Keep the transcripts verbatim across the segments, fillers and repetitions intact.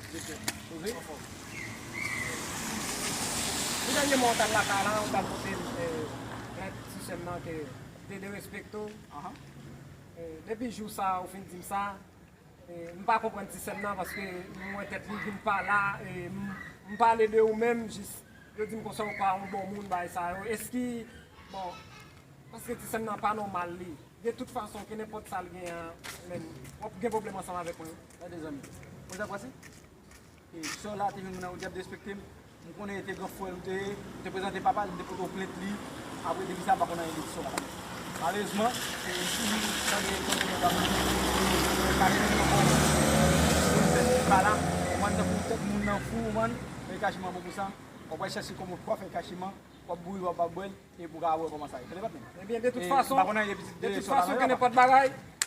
Poze. Pou dènye mwa, ou t al lakay la, ou t al pote, eh, plent ti sè m nan ke te derespekte w. Ahan. Eh, depi jou sa, ou fin di m sa, eh, m pa konprann ti sè m nan, paske m wè tèt li vin pa la, eh, m, m pale de ou menm, jis, yo di m konsa ou pa yon bon moun, bagay sa yo. Eski, bon, paske ti sè m nan pa nòmal li. De tout fason, kenenpòt sa l gen an, menm, w ap gen pwoblèm ansanm avèk mwen. Gade zanmi. Ou ta pase? E sè w la te jwenn moun nan ou te ap derespekte m. M konnen e te gran frè l ou te ye, ou te prezante papa l, m te pote w plent li. Apre depi sa, m pa konn anyen de ti sè w la. Malerezman, e si m tande konnen mwen pa mwen, kache m nan bon, pou m fè m pa la, ou konprann, tankou tèt moun nan fou, ou konprann, men kache m an bon pou sa. W ap al chache kòman w fè kache m an, w ap boure, w ap bwè l, e pou w ka wè kòman sa ye. Tande patnè. Ebyen, de tout fason, de tout fason, kenenpòt bagay,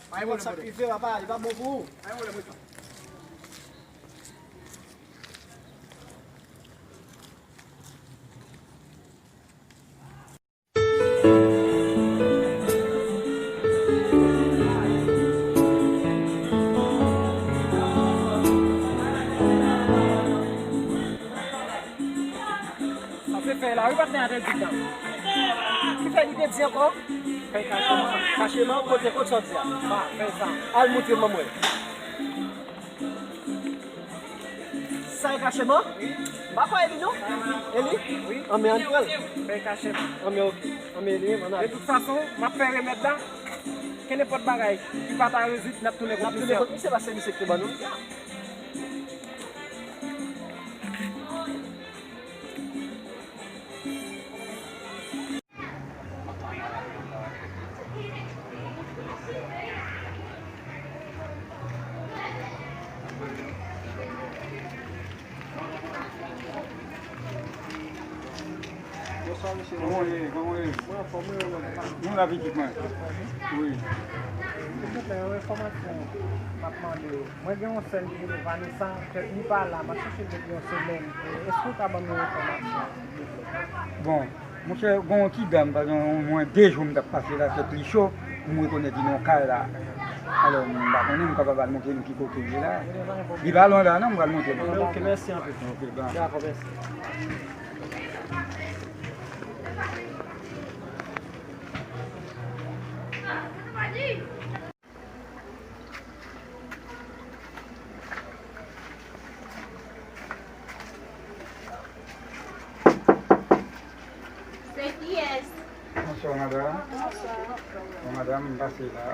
pa gen pwoblèm, brother. Sakrifiye, papa, li pa bon pou ou. Pa gen pwoblèm, brother. Sa se fèy la, wi, patnè a te di m nan. Ki fèy li te di ankò? Fèy kacheman. Kacheman, kote, kote sòti a? Ba, fèy sa. Al moutre m ban m wè. Sa e kacheman? M pa kwè e li non. E li? Wi. Anben, ann pran l. Fèy kacheman. Anben, oke. Anben, e li menm, ann al. De tout fason, m ap fè remèd la. Kenenpòt bagay ki pa ta rezoud, n ap tounen kont misye. N ap tounen kont misye paske misye ki te ban nou li a. Bonswa, mesye. Kòman w ye? Kòman w ye? Mwen anfòm, wi, mwen. Nou la, pitit mwen. Wi. Silvouplè, yon enfòmasyon m ap mande w. Mwen gen yon sè m ki rele Vanessa, kèt li pa la, m ap chèche l depi yon semèn. Èske w ka ban m yon enfòmasyon, silvouplè? Bon, monchè, gen yon ti dam, pa egzanp, mwen de jou m t ap pase la, kèt li cho, m rekonèt li nan yon kay la. Alò, m pa konnen, m kapab al montre nou ki kote l ye la. Li pa lwen la non, m pral montre nou. Ok, mèsi anpil. Ok, bye. Dakò, mèsi. Se kiyès? Bonswa, madanm. Bonswa. Bon, madanm, m pase la.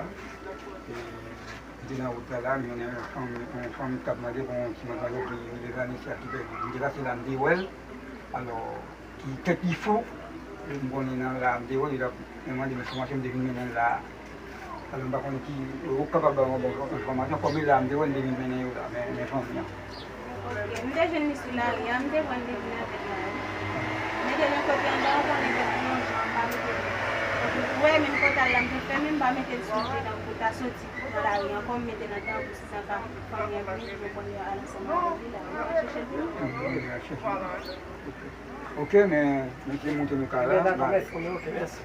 E, m te nan wout la, la, m jwenn yon fanm, yon fanm k ap mande pou yon ti madmwazèl ki rele Vanessa ki pèdi. M te pase la, m te wè l. Alò, ki tèt li fou. M konnen nan la, m te wè li la, mwen mande m enfòmasyon, m te vin mennen l la. Alò, m pa konnen ki, ou kapab ban mwen bon enfòmasyon, kòm e la, m te wè l, m te vin mennen yo la, men, men fanmi an. Ok, m te jwenn li sou lari a, m te pran l, m te vin avè l la, wi. M mete l yon kote anba, ou konnen tèt li yon jan, m pa mete l. Ou wè, menm kote l la, m te fèmen, m pa mete l sou pye nan pou ta soti nan lari ankò, m mete l andan pou si sa ka fanmi an vini, pou yo konn yo al ansanm avè li la, m pa chèche l vini. Ok, m a chèche l. Ok, men, mesye monte nou kay la. Dakò, mèsi, ok, mèsi.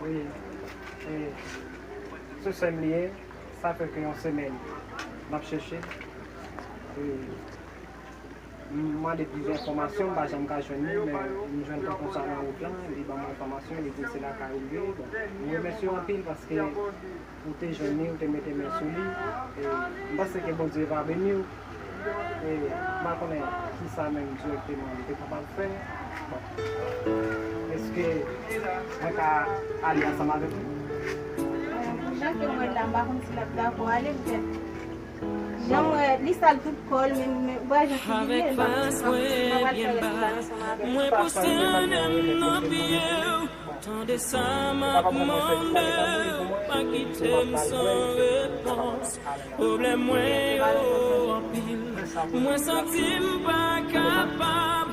Wi, e, se sè m li ye, sa fè ke yon semèn m ap chèche l. E, M mande plizyè enfòmasyon, m pa janm ka jwenn li, men m jwenn tonton sa nan wout lan, li ban mwen enfòmasyon, li di se lakay ou l ye. Bon, m remèsye w anpil paske ou te jwenn li, ou te mete men sou li. E m panse ke Bondye va beni w. E m pa konnen kisa menm dirèkteman li te kapab fè. Bon. Èske mwen ka ale ansanm avèk ou? Jan ke m wè l la, m pa konn si l ap dakò ale, petèt. Jan m wè, li sal tout kò l, men, men, ou wè jan figi l ye, m pa konn si m ap, m ap pral fè rès la ansanm avè l. Mwen pwosternen m nan pye w, tande sa m ap mande w, pa kite m san repons. Pwoblèm mwen yo anpil, mwen santi m pa kapab,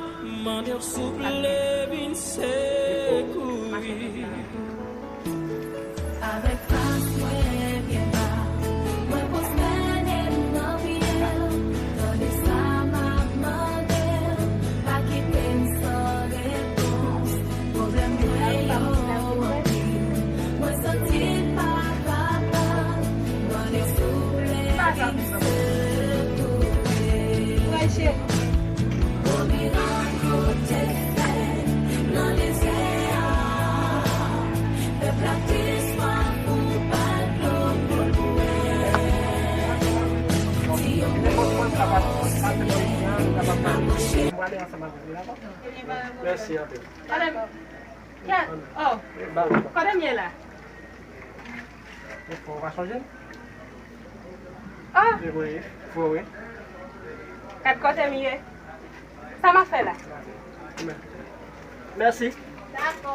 mande w souple vin sekouri. Avèk fas mwen byen ba, mwen pwosternen m nan pye w. Tande sa m Kouraj, cheri. Mèsi anpil. Kote m ye la? Ou pa sonje m? Ah! Wi, wi. Gad kote m ye. Sa m ap fè la? Mèsi. Dakò.